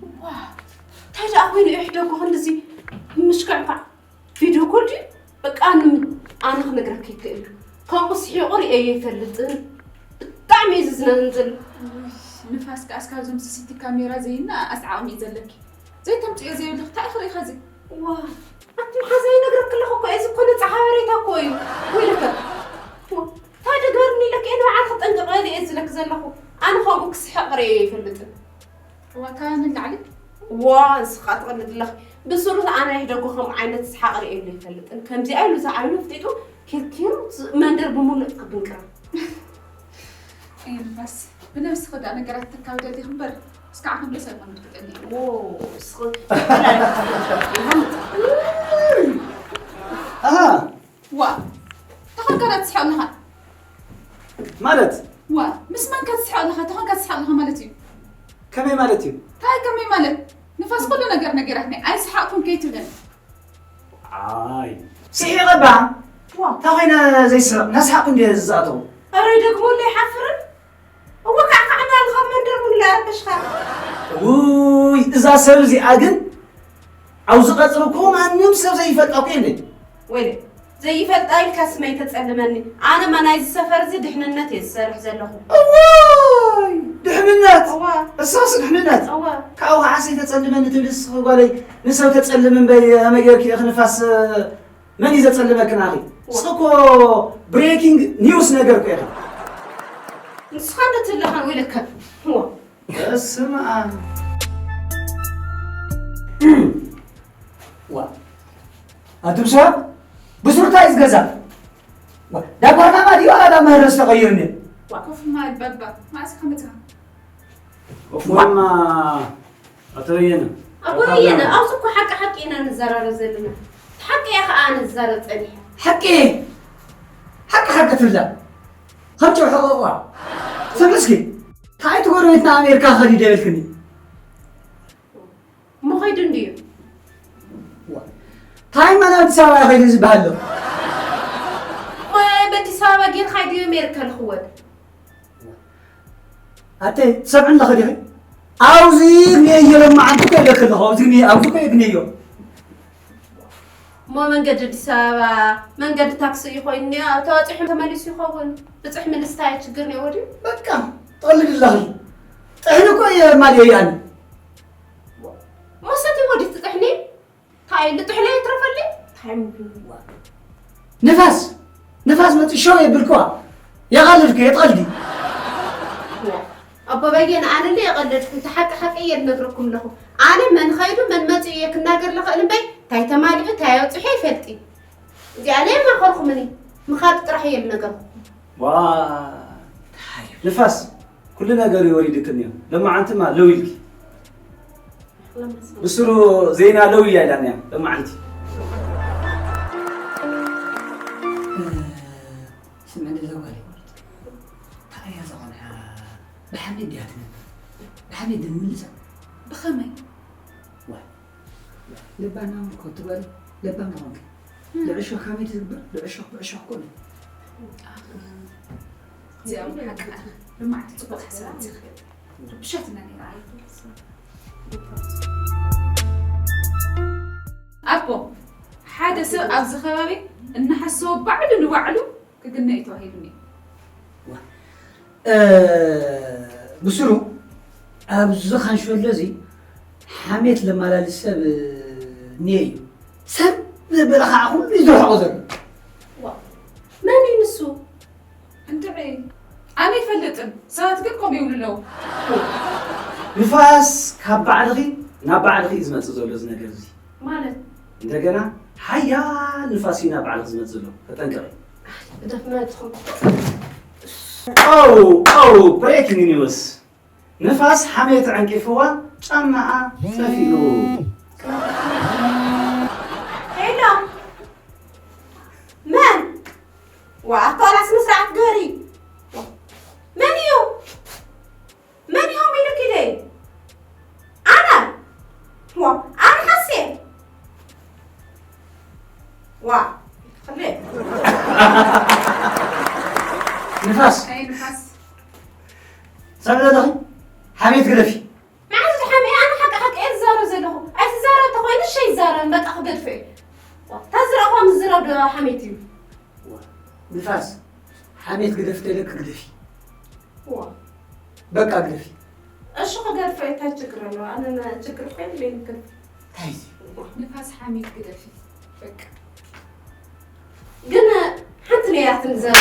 እንታይ ደኣ ኮይኑ እዩ ሕደጉ ክንድዚ ምሽክዕካዕ? ቪድዮ ኮል ድዩ? በቃ ኣነ ኣነ ክነግረካ ይክእል። ከምኡ ስሒቑ ርእየ ይፈልጥን። ብጣዕሚ እዩ ዝዝነን ዘሎ። ንፋስ ከኣስ ካብዞም ሲሲቲ ካሜራ ዘይና ኣስዓቕሚ እዩ ዘለኪ። ዘይተምፅዮ ዘይብልክ እንታይ ኢኺ ርኢኻ እዚ? ዋ ኣቲ መሓዛ ይነግረክለኹ እኮ እዚ እኮ ነፃ ሓበሬታ እኮ እዩ። ወይልከ እንታይ ድግበርኒ ኢለክ እየ ንባዕልክ ጠንቅቕ በሊ እየ ዝለክ ዘለኹ። ኣነ ከምኡ ክስሕቕ ርእየ ይፈልጥን። እዋ ካባና ንላዕሊ። ዋ ንስኻ ትቕልድ ኣለኺ። ብስሩ ኣነ ይሕደጎ ከምኡ ዓይነት ሰሓቕ ርእየሉ ይፈልጥን። ከምዚኣ ኢሉ ዝዓይኑ ኣፍጢጡ ኪርኪር መንደር ብምሉእ ክብንቅራ። እየ ንፋስ ብነብስኺ ዳ ነገራት ተካብደ ዲኺ እምበር እስካዕ ክንዶ ሰብ መምልክጠኒ። ዎ እስኺ ኣሃ ዋ ተኾንካ ዳ ትስሕቕ ኣለኻ። ማለት ዋ ምስ መንካ ትስሕቕ ኣለኻ ተኾንካ ትስሕቕ ኣለኻ ማለት እዩ። ከመይ ማለት እዩ? እንታይ ከመይ ማለት ንፋስ ኩሉ ነገር ነጊራትኒ ኣይሰሓቕኩን ከይትብለኒ። ኣይ ስሒቐ ባ እንታይ ኮይነ ዘይስሕቕ እናስሓቕኩ እንድየ ዝኣተው። ኣረ ይደግመሉ ኣይሓፍርን። እወ ካዕካዕና ኣለኻ መንደር ሙሉ ኣይረበሽካ። ውይ እዛ ሰብ እዚኣ ግን ኣብዚ ቀፅሪ እኮ ማንም ሰብ ዘይፈልጣ እኮ የለን። ወይለ ዘይፈልጣ ኢልካ ስመይ ተፀልመኒ። ኣነ ማ ናይዚ ሰፈር እዚ ድሕንነት እየ ዝሰርሕ ዘለኹ። እዋይ ድሕንነት እዋ እሳስ ድሕንነት እዋ ካብኡ ከዓ ሰይተፀልመኒ ትብሊ ንስኺ ጓለይ ንሰብ ተፀልም እምበይ ከመይ ገይርኪ ኢኺ ንፋስ መን እዩ ዘፀልመኪ ናኺ ንስኺ እኮ ብሬኪንግ ኒውስ ነገር እኮ ኢኺ ንስኻ እንዶ ትብለኻን ወይለካ እዋ በስመ ኣብ ዋ ኣቱም ሰባት ብሱር እንታይ እዩ ዝገዛ ዋ፣ ዳ ፓርላማ ድዩ ዋላ ዳ መህረስ ተቐይሩ እንድዩ ኮፍ ማል በባ ማእስካ መፅኻ ኮፍማ ኣቶ በየነ ኣቦ በየነ ኣብዚ እኮ ሓቂ ሓቂ ኢና ንዘራረብ ዘለና ሓቂ እያ ከዓ ንዛረብ ፀኒሐ ሓቂ ሓቂ ሓቂ ትብላ ከም ጨውሒ ቆቋ ስም እስኪ እንታይ እቲ ጎረቤትና ኣሜሪካ ከዲ ደበልክኒ እሞ ኸይዱ እንድዩ እንታይ ማን ኣዲስ ኣበባ ከይዱ ዝበሃል ኣሎ እሞ በዲስ ኣበባ ጌርካ ድዩ ኣሜሪካ ልኽወድ ኣተ ትሰምዕኒ ኣለኺ ዲኺ ኣብዚ ግንየዮ ሎማዓንቲ እኮ ኢለኪ ኣለኹ ኣብዚ ግንየ ኣብዚ እኮ ግንየዮ እሞ መንገዲ ኣዲስ ኣበባ መንገዲ ታክሲ እዩ ኮይኑ እኒኦ ተዋፂሑ ተመሊሱ ይኸውን ብፅሕ ምንስታይ ችግር ነይዎ ድዩ በቃ ትቐልዲ ኣለኺ ጥሕኒ እኮ እየ ማልየ ያኒ እሞ ሰትይዎ ድዩ ትጥሕኒ እንታይ ልጥሕሎ ይትረፈለይ እንታይ ምግቢ ንፋስ ንፋስ መፂ ሸው የብልክዋ የቐልድ እኮ የትቐልዲ ኣቦ በየነ ኣነ እንደ የቐለድኩ እቲ ሓቂ ሓቂ እየ ዝነግረኩም ኣለኹ ኣነ መን ኸይዱ መን መፂኡ እየ ክናገር ልኽእል እምበይ እንታይ ተማሊኡ እንታይ ኣውፂሑ ይፈልጢ እዚኣ ናይ ማኸርኩምኒ ምኻድ ጥራሕ እየ ዝነገርኩ ዋ ንፋስ ኩሉ ነገር እዩ ወሪድክን እዩ ለማዓንትማ ለው ኢልኪ ብስሩ ዜና ለው እያ ኢላን እያ ሎማዓንቲ ስምዕኒ እዛ ጓለይ እንታይ እያ እዛ ቆልዓ ብሓመድ ድያ ትነብር ብሓመድ ንምልሳ ብኸመይ ዋይ ለባም ኮ ትበል ለባም ኾንክ ልዕሾ ካመይ ትግበር ልዕሾ ብዕሾ ኮነ እዚኣ እውን ሓቂ እያ። ልምዓት ፅቡቕ ሓሳብ ኣምፂእኻ። ረቢሻትና ነይራ ኣይ ኣቦ ሓደ ሰብ ኣብዚ ከባቢ እናሓሰቦ ባዕሉ ንባዕሉ ክግነ እዩ ተባሂሉኒ። ብስሩ ኣብዚ ኻንሸሎ እዚ ሓሜት ለማላልስ ሰብ እኒአ እዩ። ሰብ ዘበለ ከዓ ኩሉ እዩ ዝርሕቆ ዘሎ። መን እዩ ንሱ? እንድዒ ኣነ ይፈልጥን ሰባት ግን ከምኡ ይብሉ ኣለዉ። ንፋስ ካብ ባዕልኺ ናብ ባዕልኺ እዩ ዝመፅእ ዘሎ እዚ ነገር እዚ። ማለት እንደገና ሓያል ንፋስ እዩ ናብ ባዕልኺ ዝመፅእ ዘሎ። ተጠንቀቂ። ብደፍናትኹም Oh, oh, breaking news! ንፋስ ሓሜት ዕንቂፍዋ ጫማኣ ጠፊኡ። ሄሎ መን ዋ ኣካላ ስነ ስርዓት ገሪ መን እዩ መን እዮም ኢልኪ ደይ ኣነ ዋ ኣነ ሓሴ ዋ ክለ ንፋስ ኣይ ንፋስ ሰምዕ ዘለኺ ሓሜት ግደፊ መዓዝ ዝሓመየ ኣነ ሓቂ ሓቂ በቃ ክገድፎ እየ። እታ ዝረእኳ ምስ ዝረብ ዶ ሓሜት እዩ? ንፋስ ሓሜት ግደፍ ተለክ ግደፊ። ዋ፣ በቃ ግደፊ። እሺ ክገድፎ እየ። እንታይ ችግር ኣለዎ? ኣነ ችግር እኮ የብለይን። ግን እንታይ እዚ? ንፋስ ሓሜት ግደፊ። በቃ ግን ሓንቲ ነያትን ዘር